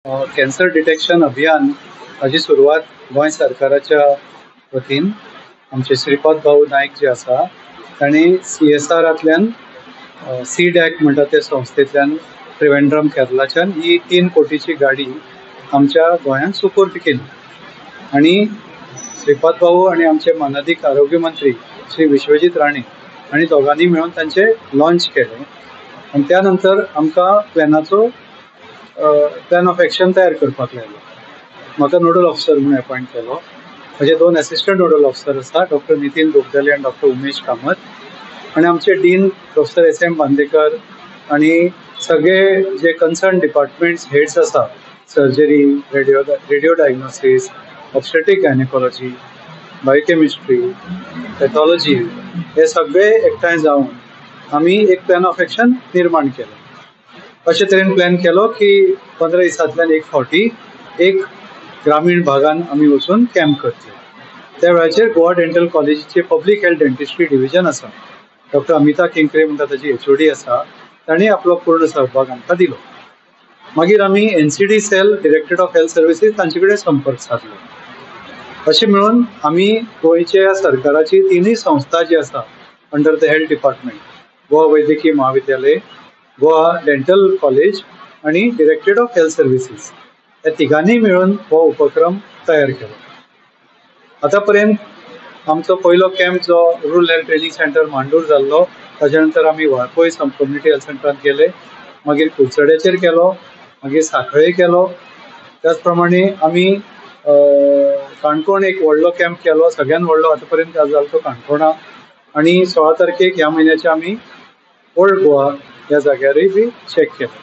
Cancer detection अभियान हाजी सुरवात गोंय सरकाराच्या वतीन आमचे श्रीपाद भाऊ नायक जे आसा तांणी सीएसआरांतल्यान सी डॅक म्हणटा ते संस्थेंतल्यान त्रिवेंद्रम केरलाच्यान ही 3 कोटीची गाडी आमच्या गोंयांत सुपूर्द केली आनी श्रीपाद भाऊ आनी आमचे मानादीक आरोग्य मंत्री श्री विश्वजीत राणे आनी दोगांनी मेळून तांचे लॉन्च केलें आनी त्या नंतर आमकां प्लॅनाचो प्लॅन ऑफ एक्शन तयार करपाक लायलो. म्हाका नोडल ऑफिसर म्हणून अपॉयंट केलो. म्हजे 2 असिस्टंट नोडल ऑफिसर आसा, डॉक्टर नितीन बोगदले आनी डॉक्टर उमेश कामत, आनी आमचे डीन प्रोफेसर एस.एम. बांदेकर आनी सगळे जे कन्सर्न डिपार्टमेंट्स हेड्स आसा, surgery, radio diagnosis, obstetric gynaecology, biochemistry, pathology, हे सगळे एकठांय जावन आमी एक प्लॅन ऑफ एक्शन निर्माण केलें. अशे तरेन प्लॅन केलो की 15 दिसांतल्यान एक फावटी एक ग्रामीण भागान आमी वचून कॅम्प करचे. त्या वेळाचेर गोवा डेंटल कॉलेजीचे पब्लीक हेल्थ डेंटिस्ट्री डिविजन आसा, डॉक्टर अमिता केंकरे म्हणटा ताची एचओडी आसा, तांणी आपलो पूर्ण सहभाग आमकां दिलो. मागीर आमी NCD cell directorate of health services तांचे कडेन संपर्क सादलो. अशें मेळून आमी गोंयच्या सरकाराची 3 संस्था जी आसा under the health department, Goa वैद्यकीय महाविद्यालय, गोवा डेंटल कॉलेज आनी डिरेक्टरेट ऑफ हेल्थ सर्विसीस, ह्या तिगांनी मेळून हो उपक्रम तयार केलो. आतां पर्यंत आमचो पयलो कॅम्प जो rural health training centre Mandur जाल्लो, ताच्या नंतर आमी वाळपय कम्युनिटी हेल्थ सेंटरांत गेले, मागीर कुडचड्याचेर केलो, मागीर सांखळे केलो. त्याच प्रमाणे आमी काणकोण एक व्हडलो कॅम्प केलो, सगळ्यान व्हडलो आतां पर्यंत जालो तो काणकोणा. आनी 16 तारखेक ह्या म्हयन्याचे आमी ओल्ड गोवा ह्या जाग्यारूय बी चॅक केलो.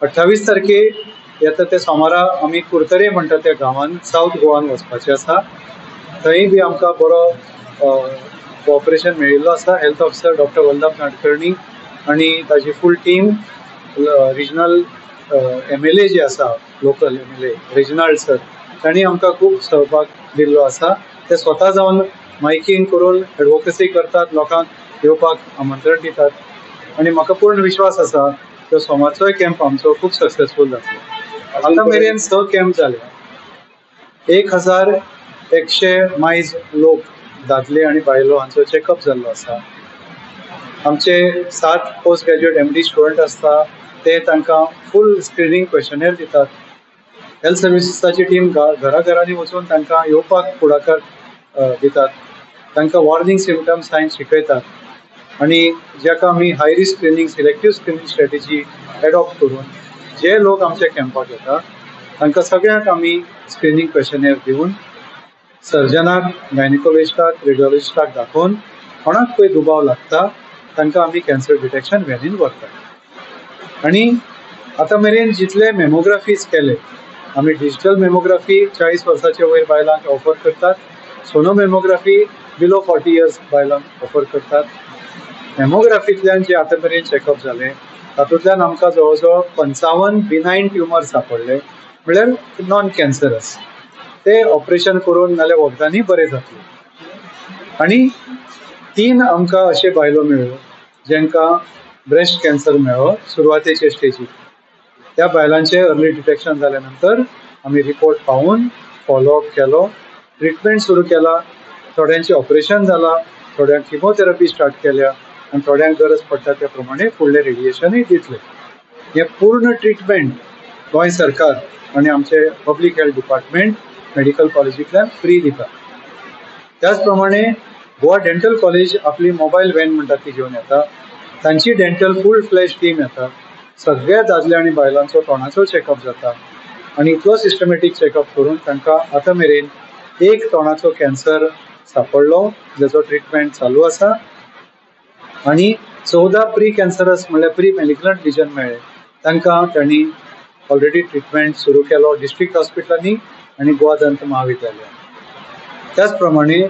28 तारखेक येता ते सोमारा आमी कुर्तरे म्हणटा त्या गांवान सावथ गोवान वचपाचें आसा. थंय बी आमकां बरो कोऑपरेशन मेळिल्लो आसा. Health officer doctor Vallabh Nadkarni आनी ताजी फूल टीम, रिजनल एमएलए जे आसा, लोकल एमएलए रेजिनाल्ड सर, तांणी आमकां खूब सहभाग दिल्लो आसा. ते स्वता जावन मायकींग करून एडवोकेसी करतात, लोकांक येवपाक आमंत्रण दितात आनी म्हाका पूर्ण विश्वास आसा तो सोमारचोय कॅम्प आमचो खूब सक्सेसफूल जातलो. आतां मेरेन 6 कॅम्प जाले. 1100 मायज लोक, दादले आनी बायलो हांचो चॅकअप जाल्लो आसा. आमचे 7 पोस्ट ग्रॅज्युएट एमडी स्टुडंट आसता, ते तांकां फूल स्क्रिनींग क्वेशनेर दितात. हेल्थ सर्विसीसाची टीम घरा घरांनी वचून तांकां येवपाक फुडाकार दितात, तांकां वॉर्निंग सिमटम्स सायन शिकयतात आनी जाका आमी high risk screening, selective screening strategy adopt करून जे लोक आमच्या कॅम्पाक येता तांकां सगळ्यांक आमी स्क्रिनींग क्वेशनेर दिवन सर्जनाक, गायनेकोलॉजिस्टाक, रेडियोलॉजिस्टाक दाखोवन कोणाक पळय दुबाव लागता तांकां आमी कॅन्सर डिटेक्शन व्हॅनीन व्हरतात. आनी आतां मेरेन जितले मेमोग्राफीज केले, आमी डिजिटल मेमोग्राफी 40 वर्साचे वयर बायलांक ऑफर करतात, सोनो मेमोग्राफी बिलो 40 इयर्स बायलांक ऑफर करतात. मेमोग्राफींतल्यान जे आतां मेरेन चॅकअप जाले तातूंतल्यान आमकां जवळ जवळ 55 बिनायन ट्युमर सांपडले, म्हणल्यार नॉन कॅन्सरस, ते ऑपरेशन करून नाल्यार वखदांनी बरे जातले. आनी 3 आमकां अशे बायलो मेळ्ळ्यो जांकां ब्रेस्ट कॅन्सर मेळ्ळो सुरवातेचे स्टेजीर. त्या बायलांचें अर्ली डिटेक्शन जाल्या नंतर आमी रिपोर्ट पावून फॉलोअप केलो, ट्रिटमेंट सुरू केला, थोड्यांचें ऑपरेशन जाला, थोड्यांक किमोथेरपी स्टार्ट केल्या आनी थोड्यांक गरज पडटा त्या प्रमाणे फुडलें रेडिएशनूय दितले. हें पूर्ण ट्रिटमेंट गोंय सरकार आनी आमचे पब्लीक हेल्थ डिपार्टमेंट मेडिकल कॉलेजींतल्यान फ्री दिता. त्याच प्रमाणे गोवा डेंटल कॉलेज आपली मोबायल व्हॅन म्हणटा ती घेवन येता, तांची डेंटल फूल फ्लॅश टीम येता, सगळ्या दादले आनी बायलांचो तोंडाचो चॅकअप जाता आनी इतलो सिस्टमॅटीक चॅकअप करून तांकां आतां मेरेन 1 तोंडाचो कॅन्सर सांपडलो जाचो ट्रिटमेंट चालू आसा आनी 14 प्री कॅन्सरस म्हणल्यार प्री मॅलिग्नंट लिजन मेळ्ळे, तांकां तांणी ऑलरेडी ट्रिटमेंट सुरू केलो डिस्ट्रिक्ट हॉस्पिटलांनी आनी गोवा दंत महाविद्यालयान. त्याच प्रमाणे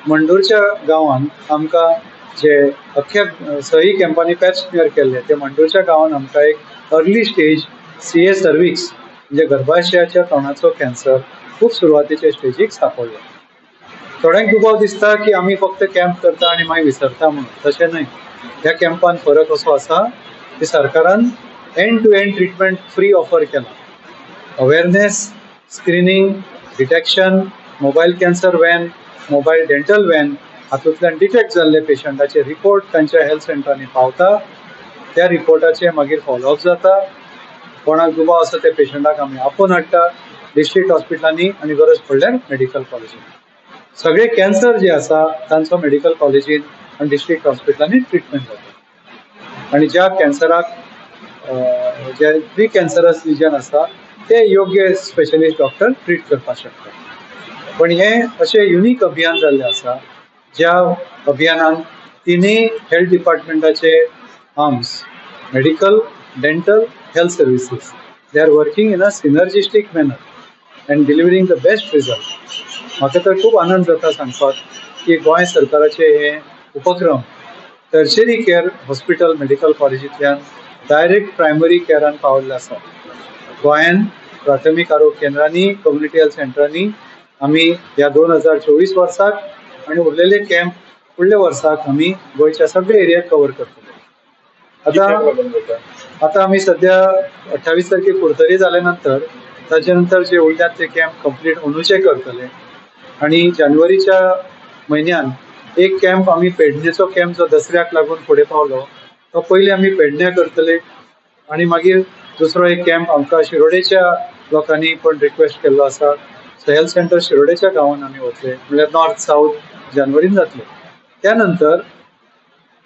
मंडूरच्या गांवांत आमकां जे अख्ख्या 6 कॅम्पांनी पॅप स्मियर केल्ले ते मंडूरच्या गांवांत आमकां एक अर्ली स्टेज सीए सर्विक्स म्हणजे गर्भाशयाच्या तोंडाचो कॅन्सर खूब सुरवातेचे स्टेजीक सांपडलो. थोड्यांक दुबाव दिसता की आमी फक्त कॅम्प करता आनी मागीर विसरता म्हणून, तशें न्हय. ह्या कॅम्पान फरक असो आसा की सरकारान end to end treatment free offer केला. Awareness, screening, detection, mobile cancer van, mobile dental van हातूंतल्यान डिटेक्ट जाल्ले पेशंटाचे रिपोर्ट तांच्या हेल्थ सेंटरांनी पावता. त्या रिपोर्टाचे मागीर फॉलोअप जाता. कोणाक दुबाव आसा त्या पेशंटाक आमी आपोवन हाडटा डिस्ट्रिक्ट हॉस्पिटलांनी आनी गरज पडल्यार मेडिकल कॉलेजीन. सगळे कॅन्सर जे आसा तांचो मेडिकल कॉलेजीन आनी डिस्ट्रिक्ट हॉस्पिटलांनी ट्रिटमेंट जाता. आनी ज्या कॅन्सराक जे प्री कॅन्सरस लिजन आसा ते योग्य स्पेशलिस्ट डॉक्टर ट्रीट करपाक शकता. पण हें अशें युनीक अभियान जाल्लें आसा ज्या अभियानान तिनूय health डिपार्टमेंटाचे arms, medical, dental, health services, they are working in a synergistic manner and delivering the best result. म्हाका तर खूब आनंद जाता सांगपाक की गोंय सरकाराचे हे उपक्रम टर्शरी केअर हॉस्पिटल मेडिकल कॉलेजींतल्यान डायरेक्ट प्रायमरी केअरान पावल्ले आसा. गोंयान प्राथमीक आरोग्य केंद्रांनी, कम्युनिटी हेल्थ सेंटरांनी आमी ह्या 2024 वर्साक आनी उरलेले कॅम्प फुडल्या वर्साक आमी गोंयच्या सगळे एरियाक कवर करतले. आतां आतां आमी सद्या 28 तारखेक कुडतरी जाले नंतर ताजे नंतर जे उरल्यात ते कॅम्प कंप्लीट अंदूचे करतले आनी जानेवारीच्या म्हयन्यान एक कॅम्प आमी पेडणेचो कॅम्प जो दसऱ्याक लागून फुडें पावलो तो पयलीं आमी पेडण्या करतले आनी मागीर दुसरो एक कॅम्प आमकां शिरोडेच्या लोकांनी पण रिक्वेस्ट केल्लो आसा. सो हेल्थ सेंटर शिरोडेच्या गांवान आमी वतले, म्हणल्यार नॉर्थ सावथ जानेवारीन जातले. त्या नंतर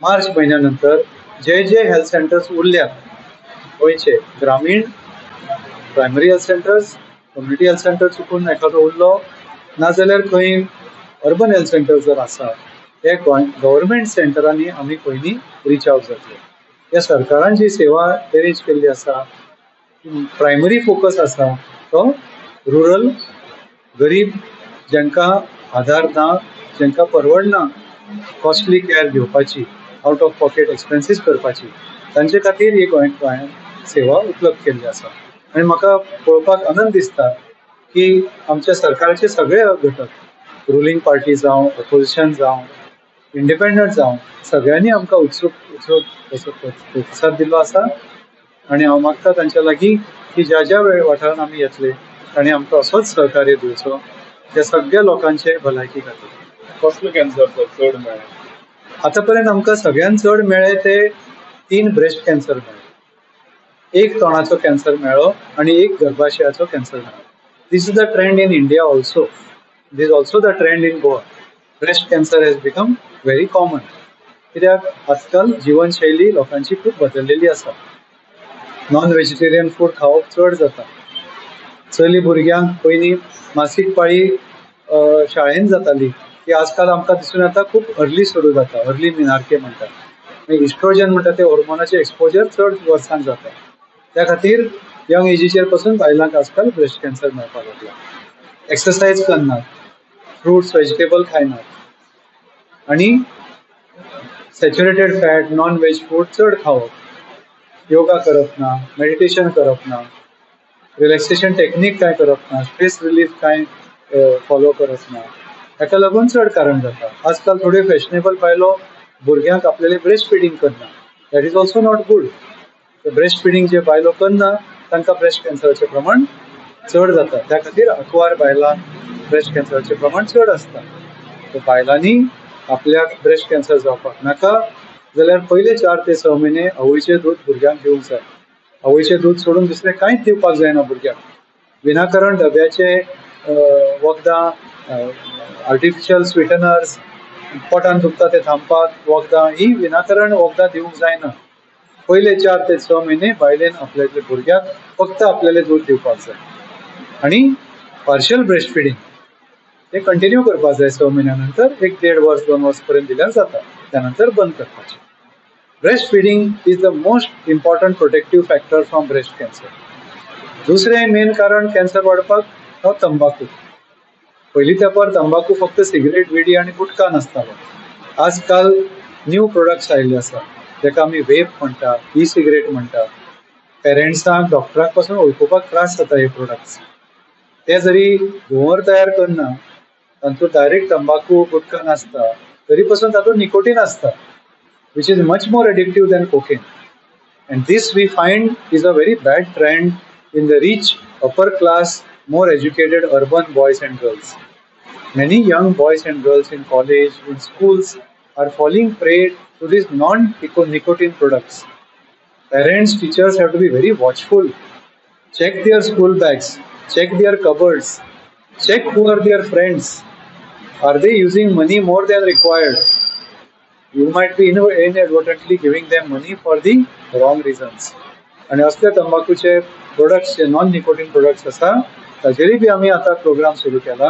मार्च म्हयन्या नंतर जे जे हेल्थ सेंटर्स उरल्यात गोंयचे, ग्रामीण primary health centres, community health centre चुकून एखादो उरलो नाजाल्यार खंय अर्बन हेल्थ सेंटर जर आसा ते गोंय गव्हर्मेंट सेंटरांनी आमी पयलीं रिच आवट जातले. ह्या सरकारान जी सेवा अरेंज केल्ली आसा, प्रायमरी फोकस आसा तो रुरल, गरीब, जांकां आधार ना, जांकां परवडना कॉस्टली केअर घेवपाची, आवट ऑफ पॉकेट एक्सपेन्सीस करपाची, तांचे खातीर ही गोंय गोंयांत सेवा उपलब्ध केल्ली आसा. आनी म्हाका पळोवपाक आनंद दिसता की आमच्या सरकाराचे सगळे घटक, रुलींग पार्टी जावं, ऑपोजिशन जावं, इंडिपेंडंट जावं, सगळ्यांनी आमकां उत्सूक उत्सूक असो प्रतिसाद दिल्लो आसा. आनी हांव मागता तांच्या लागीं की ज्या ज्या वेळ वाठारांत आमी येतले तांणी आमकां असोच सहकार्य दिवचो त्या सगळ्या लोकांचे भलायकी खातीर. कसलो कॅन्सर सर चड मेळ्ळे? आतां पर्यंत आमकां सगळ्यांत चड मेळ्ळे ते 3 ब्रेस्ट कॅन्सर मेळ्ळे, एक तोंडाचो कॅन्सर मेळ्ळो आनी एक गर्भाशयाचो कॅन्सर मेळ्ळो. This is the trend in India also, this also the trend in Goa. Breast cancer has become very common, कित्याक आजकाल जिवनशैली लोकांची खूब बदललेली आसा. नॉन व्हेजिटेरियन फूड खावप चड जाता. चली भुरग्यांक पयलीं मासीक पाळी शाळेंत जाताली, ती आजकाल आमकां दिसून येता खूब अर्ली सुरू जाता, अर्ली मिनार्के म्हणटात. मागीर इस्ट्रोजन म्हणटा ते हॉर्मोनाचें एक्सपोजर चड वर्सांक जाता. त्या खातीर यंग एजीचेर पसून बायलांक आजकाल ब्रेस्ट कॅन्सर मेळपाक लागला. एक्सरसायज करनात, फ्रुट्स व्हेजिटेबल खायनात आनी saturated fat, non veg food चड खावप, योगा करप ना, मेडिटेशन करप ना, रिलॅक्सेशन टेक्नीक कांय करप ना, स्ट्रेस रिलीफ कांय फॉलो करप ना, ताका लागून चड कारण जाता. आजकाल थोड्यो फॅशनेबल बायलो भुरग्यांक आपल्याले ब्रेस्ट फिडींग करना, that is also not good. Breast feeding जे बायलो करना तांकां ब्रेस्ट कॅन्सराचें प्रमाण चड जाता. त्या खातीर आंकवार बायलांक ब्रेस्ट कॅन्सराचें प्रमाण चड आसता. बायलांनी आपल्याक ब्रेस्ट कॅन्सर जावपाक नाका जाल्यार पयले 4 ते 6 म्हयने आवयचें दूद भुरग्यांक दिवंक जाय. आवयचें दूद सोडून दुसरें कांयच दिवपाक जायना भुरग्यांक. विनाकारण डब्याचे वखदां, आर्टिफिशियल स्विटनर्स, पोटान दुखता ते थांबपाक वखदां, ही विनाकारण वखदां दिवंक जायना. पयले 4 ते 6 म्हयने बायलेन आपल्या भुरग्याक फक्त आपल्याले दूद दिवपाक जाय आनी पार्शियल ब्रेस्ट फिडींग ते कंटिन्यू करपाक जाय. 6 म्हयन्या नंतर 1-1.5 वर्स 2 वर्स पर्यंत दिल्यार जाता, त्या नंतर बंद करपाचें. Breast feeding is the most important protective factor from breast cancer. दुसरें मेन कारण कॅन्सर वाडपाक तो तंबाकू. पयलीं तेंपार तंबाकू फक्त सिगरेट, विडी आनी गुटखा नासतालो. आजकाल न्यू प्रोडक्ट्स आयिल्ले आसा, जाका आमी वेप म्हणटा, ई सिगरेट म्हणटा. पेरंट्सांक, डॉक्टरांक पासून वळखुपाक त्रास जाता हे प्रोडक्ट्स. ते जरी धुंवर तयार करना, तातूंत डायरेक्ट तंबाकू गुटखा नासता, तरी पासून तातूंत निकोटीन आसता, which is much more addictive than cocaine. And this we find is a very bad trend in the rich Upper class, more educated urban boys and girls. Many young boys and girls in college, in schools are falling prey to these non-nicotine products. Parents, teachers have to be very watchful. Check their school bags, check their cupboards, check who are their friends. Are they using money more than required? You might be inadvertently giving them money for the wrong reasons. आनी असले तंबाखूचे products जे non nicotine products आसा ताचेरूय बी आमी आतां programme सुरू केला.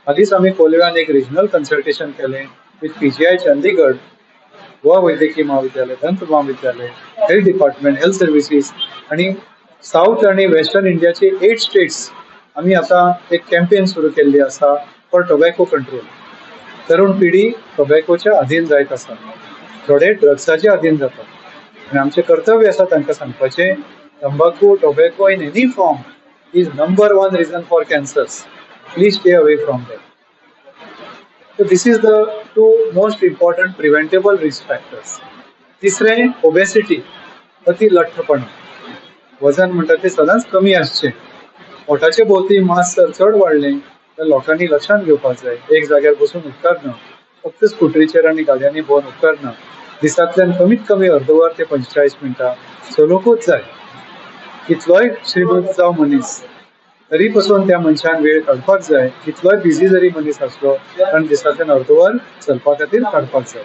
हालींच आमी कोलव्यान एक रिजनल कन्सल्टेशन केलें with PGI Chandigarh, Goa वैद्यकीय महाविद्यालय, दंत महाविद्यालय, हेल्थ डिपार्टमेंट, हेल्थ सर्विसीस आनी सावथ आनी वेस्टर्न इंडियाचे 8 स्टेट्स आमी आतां एक कॅम्पेन सुरू केल्ली आसा फॉर टोबॅको कंट्रोल. तरुण पिढी टोबॅकोच्या अधीन जायत आसा, थोडे ड्रग्साचे अधीन जातात आनी आमचें कर्तव्य आसा तांकां सांगपाचें तंबाकू, tobacco in any form is number 1 reason for cancers. Please stay away from that. So this is the 2 most important preventable risk factors. तिसरें ओबेसिटी, अति लठ्ठपणा. वजन म्हणटा तें सदांच कमी आसचें. पोटाचे भोंवती मांस जर चड वाडलें तर लोकांनी लक्षांत घेवपाक जाय, एक जाग्यार बसून उपकारना, फक्त स्कुटरीचेर आनी गाडयांनी भोंवन उपकारना. दिसांतल्यान कमीत कमी अर्द वर ते 45 मिनटां चलूंकूच जाय. कितलोय श्रीमंत जावं मनीस तरी पसून त्या मनशान वेळ काडपाक जाय. कितलोय बिजी जरी मनीस आसलो कारण दिसांतल्यान अर्द वर चलपा खातीर काडपाक जाय.